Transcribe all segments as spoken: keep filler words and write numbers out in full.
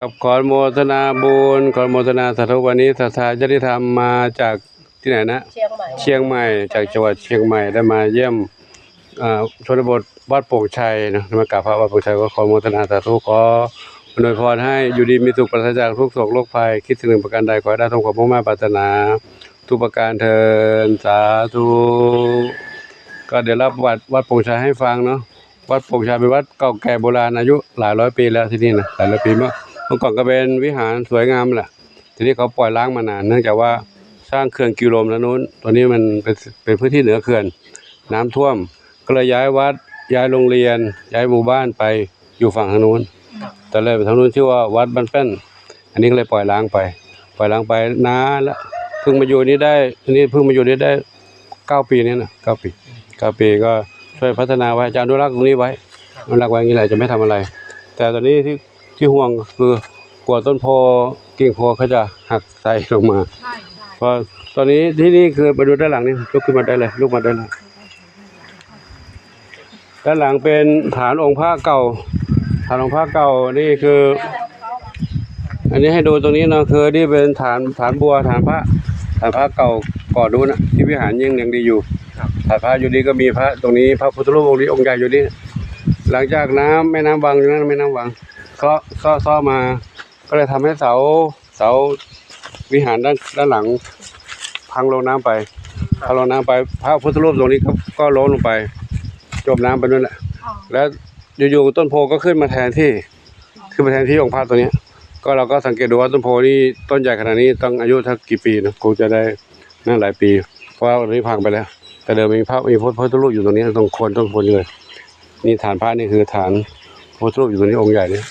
ครับ ขออนุโมทนาบุญ ขออนุโมทนาสาธุ วันนี้ศรัทธาญาติธรรมมาจากที่ไหนนะ เชียงใหม่ เชียงใหม่ จากจังหวัดเชียงใหม่ได้มาเยี่ยม อ่า ชนบทวัดโป่งชัยนะ มากราบพระวัดโป่งชัย ก็ขออนุโมทนาสาธุ ขออวยพรให้อยู่ดีมีสุข ปราศจากทุกข์โศกโรคภัย คิดสิ่งหนึ่งประการใดขอให้ได้สมความมุ่งมา่ปรารถนา ทุกประการเทอญ สาธุ ก็เดี๋ยวเล่าประวัติวัดโป่งชัยให้ฟังเนาะ วัดโป่งชัยเป็นวัดเก่าแก่โบราณ อายุหลายร้อยปีแล้วที่นี่นะ หลายร้อยปี เมื่อ เมื่อก่อนก็เป็นวิหารสวยงามแหละ ทีนี้เขาปล่อยร้างมานาน เนื่องจากว่าสร้างเขื่อนกิวลมแล้วนู้น ตอนนี้มันเป็น เป็นพื้นที่เหนือเขื่อน น้ำท่วม ก็เลยย้ายวัด ย้ายโรงเรียน ย้ายหมู่บ้านไปอยู่ฝั่งทางนู้น ครับ ตอนแรกไปทางนู้นชื่อว่าวัดบ้านแป้น อันนี้ก็เลยปล่อยร้างไป ปล่อยร้างไปนานละ เพิ่งมาอยู่นี่ได้ อันนี้เพิ่งมาอยู่นี่ได้เก้าปีนี่นะ เก้าปี เก้าปีก็ช่วยพัฒนาไว้ จะอนุรักษ์ตรงนี้ไว้ ครับ อนุรักษ์ไว้อย่างนี้แหละ จะไม่ทำอะไร แต่ตอนนี้ที่ ที่ห่วงคือกลัวต้นโพธิ์ กิ่งโพธิ์เขาจะหักใส่ลงมา ใช่ ใช่ เพราะตอนนี้ที่นี่คือไปดูด้านหลังนี่ ลุกขึ้นมาได้เลย ลุกมาได้เลย ด้านหลังเป็นฐานองค์พระเก่า ฐานองค์พระเก่านี่คือ อันนี้ให้ดูตรงนี้เนาะ คือนี่เป็นฐาน ฐานบัว ฐานพระ ฐานพระเก่าก่อนนู้นนะ ที่วิหารยัง ยังดีอยู่ ครับ ฐานพระอยู่นี่ก็มีพระตรงนี้ พระพุทธรูปองค์นี้องค์ใหญ่อยู่นี่ หลังจากน้ำ แม่น้ำวังอยู่นั่น แม่น้ำวัง เซาะ เซาะ เซาะมา ก็เลยทำให้เสา เสาวิหารด้าน ด้านหลัง พังลงน้ำไป พังลงน้ำไป พระพุทธรูปตรงนี้ก็ ก็ล้มลงไป จมน้ำไปนั่นแหละ อ๋อ แล้วอยู่ๆต้นโพธิ์ก็ขึ้นมาแทนที่ ขึ้นมาแทนที่องค์พระตัวเนี้ย ก็เราก็สังเกตดูว่าต้นโพธิ์นี่ต้นใหญ่ขนาดนี้ต้องอายุสักกี่ปีนะ คงจะได้นั่นหลายปี เพราะว่าตอนนี้พังไปแล้ว แต่เดิมมีพระ มีพระพุทธรูปอยู่ตรงนี้ ตรงโคนต้นโพธิ์นี่เลย นี่ฐานพระนี่คือฐานพระพุทธรูปอยู่ตรงนี้องค์ใหญ่เนี่ย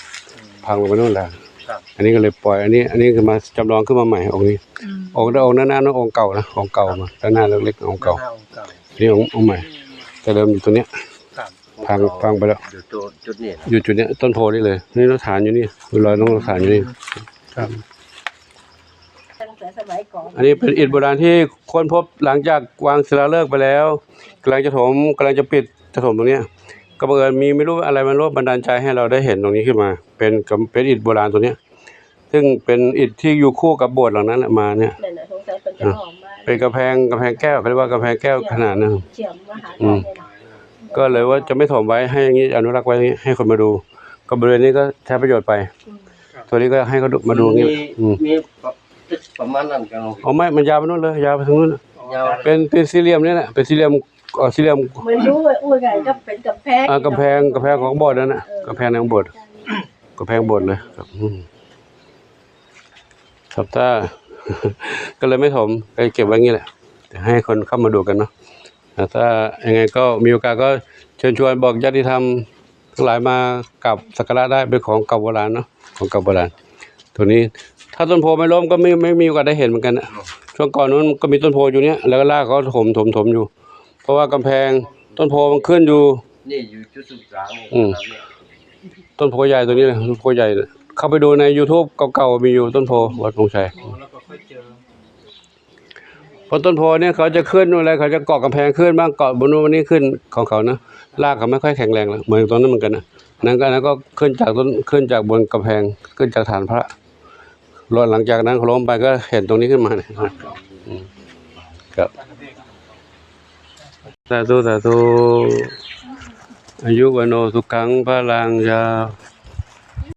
พังลงไปนู่นแล้ว ครับ อันนี้ก็เลยปล่อย อันนี้ อันนี้คือมาจำลองขึ้นมาใหม่องค์นี้ อืม องค์ องค์ด้านหน้านั่นองค์เก่านะ องค์เก่ามา ด้านหน้าเล็กๆองค์เก่า ด้านหน้าองค์เก่า นี่องค์ องค์ใหม่ แต่เดิมอยู่ตรงเนี้ย ครับ พัง พังไปแล้ว อยู่ตัวจุดนี้นะ อยู่จุดเนี้ย ต้นโพธิ์นี่เลย นี่รากฐานอยู่นี่ รอยรากฐานอยู่นี่ ครับ ตั้งแต่สมัยก่อน อันนี้เป็นอิฐโบราณที่ค้นพบหลังจากวางศิลาฤกษ์ไปแล้ว กำลังจะถม กำลังจะปิด จะถมตรงเนี้ย ก็บังเอิญมีไม่รู้อะไรมันรดบันดาลใจให้เราได้เห็นตรงนี้ขึ้นมา เป็นกำ เป็นอิฐโบราณตัวเนี้ย ซึ่งเป็นอิฐที่อยู่คู่กับโบสถ์หลังนั้นแหละมาเนี่ย นั่นน่ะ สงสัยเป็นเจ้าของบ้าน เป็นกำแพง กำแพงแก้ว เขาเรียกว่ากำแพงแก้วขนานนะ เชื่อมมาหา อืม เราเนี่ยนะ ก็เลยว่าจะไม่ถมไว้ ให้อย่างนี้ อนุรักษ์ไว้ ให้คนมาดู ก็บริเวณนี้ก็ใช้ประโยชน์ไป อืม ตัวนี้ก็ให้เขาดู มาดูอย่างนี้ มี อืม มีประมาณนั้นกันเนาะ อ๋อ ไม่ มันยาวไปนู่นเลย ยาวไปทางนู้นน่ะ ยาว เป็น เป็นสี่เหลี่ยมนี่แหละ เป็นสี่เหลี่ยม เอ่อ สี่เหลี่ยม เหมือนรู้ว่า อู้ไง ก็เป็นกำแพง อ่า กำแพง กำแพงของโบสถ์นั่นน่ะ เออ กำแพงของโบสถ์ กำแพงโบสถ์เลยครับ อืม ครับ ถ้า ก็เลยไม่ถม ไปเก็บไว้งี้แหละ เดี๋ยวให้คนเข้ามาดูกันเนาะ อ่า ถ้ายังไงก็มีโอกาสก็เชิญชวนบอกญาติธรรมทั้งหลายมากราบสักการะได้ เป็นของเก่าโบราณเนาะ ของเก่าโบราณ ตัวนี้ ถ้าต้นโพธิ์ไม่ล้มก็ไม่ ไม่มีโอกาสได้เห็นเหมือนกันนะ ช่วงก่อนนู้นก็มีต้นโพธิ์อยู่เนี่ย แล้วก็รากเขาถม ถม ถมอยู่ เพราะว่ากำแพง ต้นโพธิ์มันขึ้นอยู่ นี่อยู่จุดศูนย์กลางนี่ อืม ครับเนี่ย ต้นโพธิ์ใหญ่ตัวนี้เลย ต้นโพธิ์ใหญ่เลย เข้าไปดูใน YouTube เก่าๆ มีอยู่ ต้นโพธิ์วัดโป่งชัย อ๋อ แล้วก็ค่อยเจอ เพราะต้นโพธิ์เนี่ยเขาจะขึ้นอะไร เขาจะเกาะกำแพงขึ้นบ้าง เกาะบนนู้นบนนี้ขึ้นของเขานะ รากเขาไม่ค่อยแข็งแรงแล้ว เหมือนตรงนั้นเหมือนกันนะ นั้นก็ นั้นก็ขึ้นจากต้น ขึ้นจากบนกำแพง ขึ้นจากฐานพระ แล้วหลังจากนั้นเขาล้มไปก็เห็นตรงนี้ขึ้นมาเนี่ย อืม ครับ สาธุ สาธุ อายุวัณโณสุขังพลัง ยาว